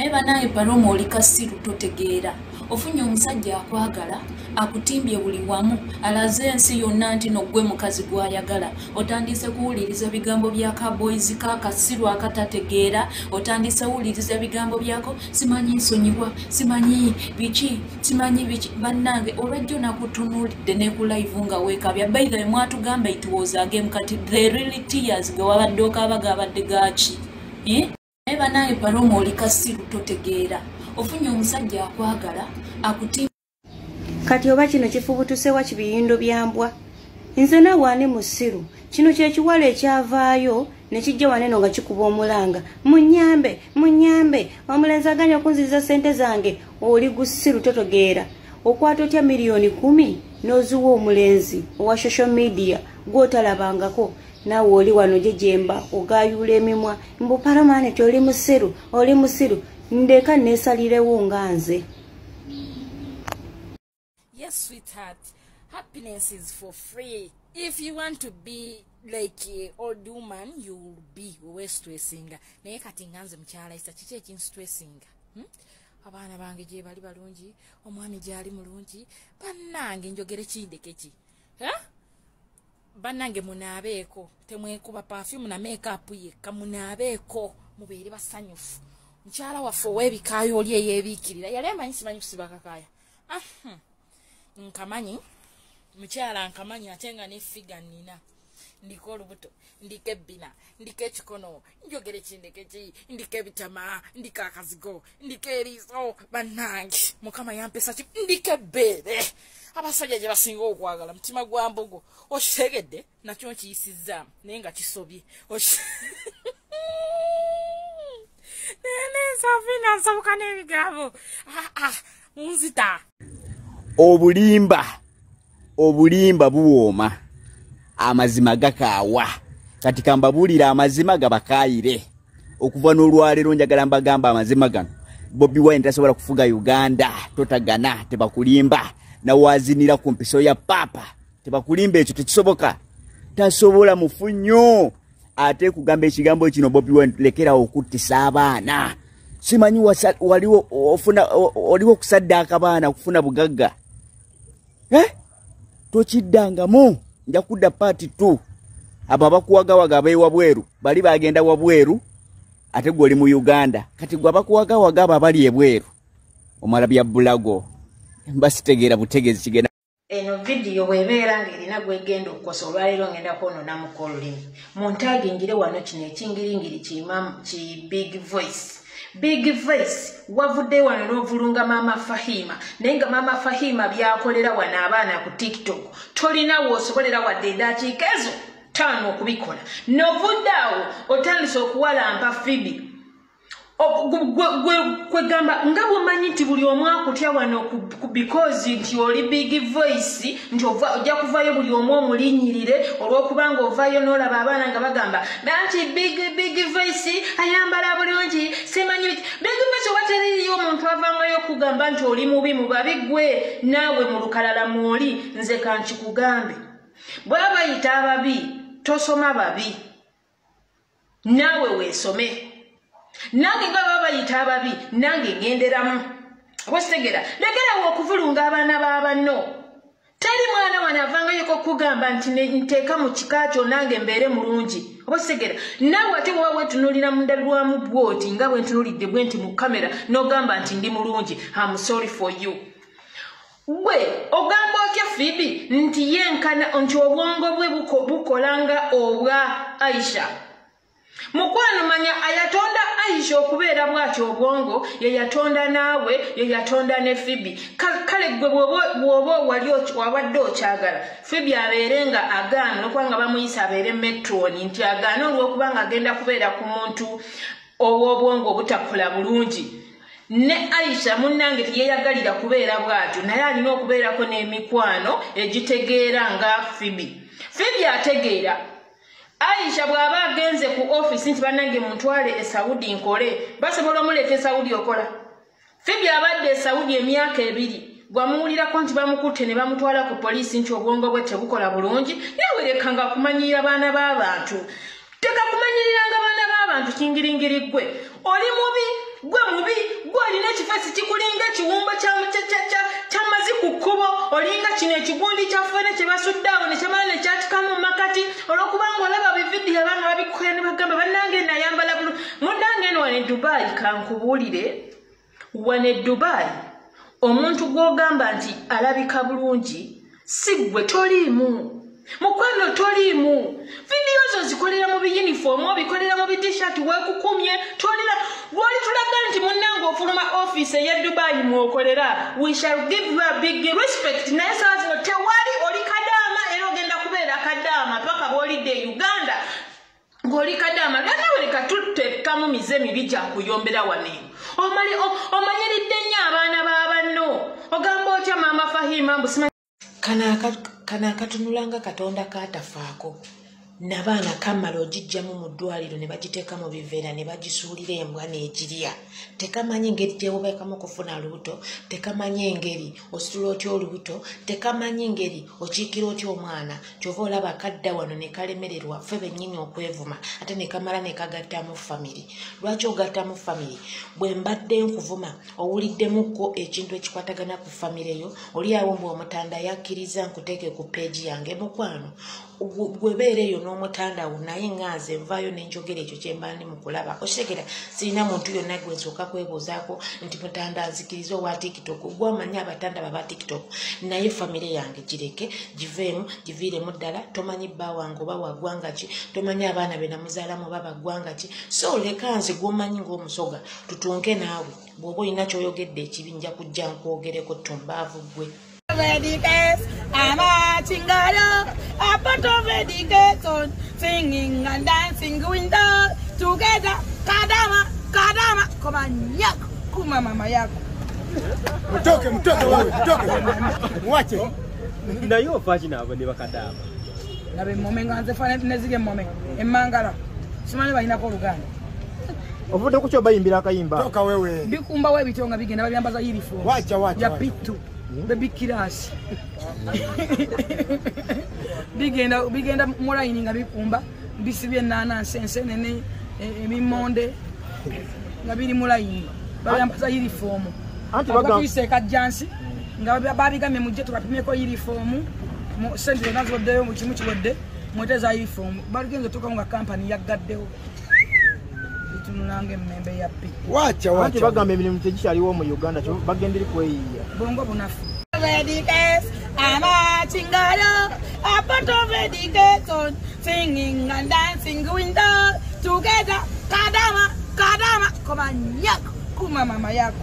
Naye banaye Paloma oli kasiru totegeera. Ofunye omusajja akwagala, akutimbye buli wamu, alaze ensi yonna nti no gwe mukazi gw'ayagala. Otandise kuwuliriza bigambo bya kaboys ka kasiru akatategeera, otandise kuwuliriza bigambo byako, simanyi nsonyiwa, simanyi biki, simanyi biki. Bannange olwajjo nakutunuulidde ne ku live nga weekabya. By the way, mwatugamba it was a game, kati the real tears ge wabadde okaaba gabadde gaaki? Eh? Naye banaye Paloma oli kasiru totegeera. Ofunye omusajja akwagala, akutimbye. Kati oba kino kifubutusewa kibiyindo byambwa. Nze naawe ani musiru? Kino kyekiwala ekyavaayo ne kijja waneno nga kikuba omulanga. Munyambe, munyambe, omulenzi aganya okunziriza ssente zange. Oli gusiru totogeera. Okwata otya 10,000,000 n'oziwa omulenzi owa social media gw'otalabangako? Naawe oli wano jejemba ogayuula emimwa. Mbu Paloma nti oli musiru, oli musiru. Ndeka neesalirewo nga nze. Yes, sweetheart, happiness is for free. If you want to be like an old woman, you will be stressing. Naye kati nganze mukyala isa kiki ekinstressinga? Abaana bange gye bali balungi, omwami gyali mulungi, bannange njogere kindeke ki? Bannange munaabeeko, temwekuba perfume na makeup yekka, munaabeeko mubeere basanyufu. Mukyala waffe ow'ebikaayo oli eyeebiikirira yali amanyi simanyi kusiba kakaaya. Nkamanyi mukyala, nkamanyi ate nga ne ffiga nnina. Ndiko olubuto, ndiko ebbina, ndiko ekikono, njogere kindeke ki, ndiko ebitama, ndiko akazigo, ndiko eriiso. Bannange Mukama yampesa ki, ndiko ebbeere. Abasajja gye basinga okwagala mutima gwa mbogo. Okitegedde nakyo nkiyisizzaamu naye nga kisobye. Obulimba, obulimba buwooma, amazima gakaawa. Kati kambabuulira amazima gabakaayire. Okuva n'olwaleero njagala mbagamba amazima gano. Bobi Wine tasobola kufuga Uganda, totagana, tebakulimba. Nawazinira ku mpiso ya papa, tebakulimba, ekyo tekisoboka. Tasobola, mufu nnyo. Ate kugamba ekigambo kino, Bobi Wine, lekerawo okuttisa abaana. Simanyi waliwo ofuna oliwo okusaddaaka abaana okufuna bugagga. Eh? Tokiddangamu. Nja kudda part 2. Abo abakuwagawaga ab'ewabweru bali bagenda wabweru, ate gwe oli mu Uganda. Kati gwe abakuwagawaga abo abali ebweru omala bya bulago mbasitegeera butegeezi kigenda. Eno vidiyo bw'ebeera ng'erina gwegenda okukosa olwaleero, ngenda kwononamuko olulimi. Muntaagingire wano kino ekingiringiri ki Big Voice. Big Voice, wavudde wano n'ovulunga Maama Fahima, naye nga Maama Fahima byakolera wano abaana ku TikTok tolina w'osobolera wadde eddakiika ezo 5 okubikola. Novudde awo otandise okuwalampa Fibi. Kwegamba nga bwomanyi nti buli omu akutya wano because nti oli Big Voice, nti ojja kuvayo buli omu omulinnyirire olw'okubanga ovaayo n'olaba abaana nga bagamba nti Big Voice ayambala bulungi, simanyi Big Voice. Oba teririyo omuntu avangayo okugamba nti oli mubi, mubabi gwe naawe mu lukalala mwoli. Nze kankikugambe, bw'aba bayita ababi tosoma babi, naawe weesome. Nange nga baba bayita ababi, nange ngenderamu. Okitegera? Lekerawo okuvulunga abaana ba banno. Teri mwana wano avangayoko okugamba nti nteeka mu kika kyo nange mbeere mulungi. Okitegera? Naawe ate bw'oba weetunuulira mu ndabirwamu bw'oti nga bwe ntunuulidde bwe nti mu kamera n'ogamba nti ndi mulungi, I'm sorry for you. Gwe ogamba otya Fibi nti yenkana nti obwongo bwe bukola nga obwa Aisha? Mukwano, manya ayatonda Aisha okubeera bw'atyo obwongo ye yatonda naawe, ye yatonda ne Fibi. Kale gwe bw'oba wali wabadde okyagala Fibi abeere nga agaana olwokubanga bamuyisa abeere matron, nti agaana olwokubanga agenda kubeera ku muntu ow'obwongo obutakola bulungi. Ne Aisha munnange teyeeyagalira kubeera bw'atyo, naye alina okubeerako n'emikwano egitegeera nga Fibi. Fibi ategeera. Aisha bw'aba agenze ku office nti bannange muntwale e Saudi nkole, basobola omuleeta e Saudi okola. Fibi abadde e Saudi emyaka 2, gwamuwulirako nti bamukutte ne bamutwala ku poliisi nti obwongo bwe tebukola bulungi. Nawe lekanga kumanyirira baana b'abantu. Teka kumanyiriranga baana b'abantu kingiringiri. Ggwe oli mubi, gwe mubi. Ekifesi kikulinga ekiwumba ky'amazzi ku kkubo, olinga kino ekigundi kya ffene kye basudde awo ne kyamala ne kyatikamu mu makati, olw'okubanga olaba bividiyo abaana babikukola ne bagamba bannange nayambala bulu. Munnange eno wano e Dubai, kankubuulire, wano e Dubai omuntu gw'ogamba nti alabika bulungi si ggwe, toliimu mukwano, toliimu. Vidiyo zo zikolera mu biyunifoomu, obikolera mu bitishat, weekukumye tolira. Lwoli tulaga nti munnange ofuluma ofiisi eya Dubai mwokolera, we shall give you a big respect. Naye saawa zino tewali, oli kadaama era ogenda kubeera kadaama paka bw'olidde e Uganda ng'oli kadaama. Lwanawe leka tuteekamu mize mibi gya kuyombera wano eno. Omanyiridde nnyo abaana ba banno. Ogamba otya maama Fahima mbu simanyi Kano akatunula nga Katonda kaatafaako. Nabaana kamala ogijjamu mu ddwaliro ne bagiteeka mu biveera ne bagisuulira embwa n'egirya. Tekamanyi ngeri gyewobekamu okufuna lubuto, tekamanyi engeri ositula otya olubuto, tekamanyi ngeri okiikira otya omwana. Kyova olaba kadda wano ne kalemererwa ffe bennyini okwevuma, ate ne kamala ne kagattamu famire. Lwaki ogattamu famire? Bwe mbadde nkuvuma owuliddemukko ekintu ekikwatagana ku famire yo, oli awo mbu omutanda yakkiriza nkuteeke ku peegi yange. Mukwano, gwe beera eyo n'omutanda wo, naye nga nze nvaayo ne njogera ekyo kye mba ndi mu kulaba. Okitegera, sirina muntu yonna gwe nsooka kwebuuzaako nti mutanda nzikiriza owa TikTok. Gwe omanyi abatanda baba TikTok, naye famire yange gireke giveemu, giviiremu ddala. Tomanyi bba wange oba wa ggwanga ki, tomanyi abaana be namuzaalamu oba ba ggwanga ki. So leka nze gw'omanyi ng'omusoga tutunke naawe. Bw'oba olina ky'oyogedde ekibi nja kujja nkwogereko, ttumbaavu ggwe. I'm a a part of education, singing and dancing with the together. Kadama, kadama, koma nyako, kuma mama yako. Mtoke, mtoke wewe, mtoke. Mwache. Naye ofaaki nabo ne bakadaama. Nabe mome nga nze fana nezige mome. Emangala. Simanyi balinako oluganda. Ovudde ku kyo bayimbira akayimba. Toka wewe. Bikumba we bitonga bigenda babyambaza uniform. Wacha, wacha. Ya pitu. Baby class. Bigenda mu line nga bikumba bisibye enanansi ensenene ebimonde nga biri mu line babyambaza uniform. Anti bagamba bakuyise kajjansi nga babigamye mujje tubapimeko uniform mu sente zonna ziweddeyo mu kimu kiwedde mweteza uniform. Balugenze tukawo nga company yaggaddewo bitunulanga emmembe ya pi. Wacha, wacha. Anti bagamba emirimu tegikyaliwo mu Uganda, bagenda eri kweyiiya. Bongo bunafu. I'm a chingalo, a part of education, singing and dancing with the together. Kadama, kadama, koma nyako, kuma mama yako.